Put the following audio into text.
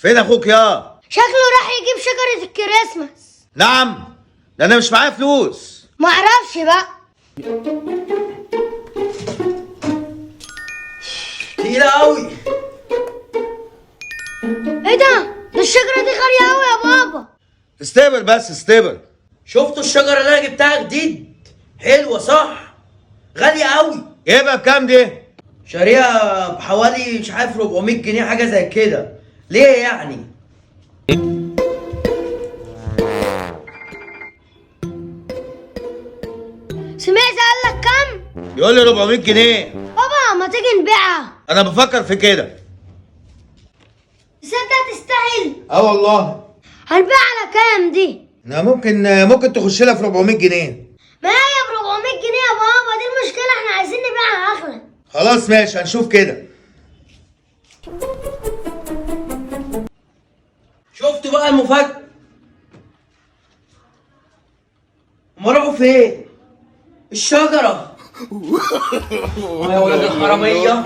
فين اخوك يا؟ شكله راح يجيب شجرة الكريسماس. نعم، ده انا مش معايا فلوس. معرفش بقى. تقيلة قوي. ايه ده؟ ده الشجرة دي غالية قوي يا بابا. استقبل بس استقبل. شفتوا الشجرة اللي انا جبتها جديد؟ حلوة صح؟ غالية قوي. جايبها بكام دي؟ شاريها بحوالي مش عارف 400 جنيه حاجة زي كده. ليه يعني؟ سمعت قال لك كام؟ يقول لي 400 جنيه. بابا ما تيجي نبيعها. انا بفكر في كده. تصدق تستاهل. اه والله. هنبيعها على كام دي؟ انا ممكن تخش لها في 400 جنيه. ما هي ب 400 جنيه يا بابا، دي المشكلة، احنا عايزين نبيعها اغلى. خلاص ماشي، هنشوف كده. شفتوا بقى المفاجأة؟ هما راحوا فين؟ الشجرة. يا ولاد الحرامية.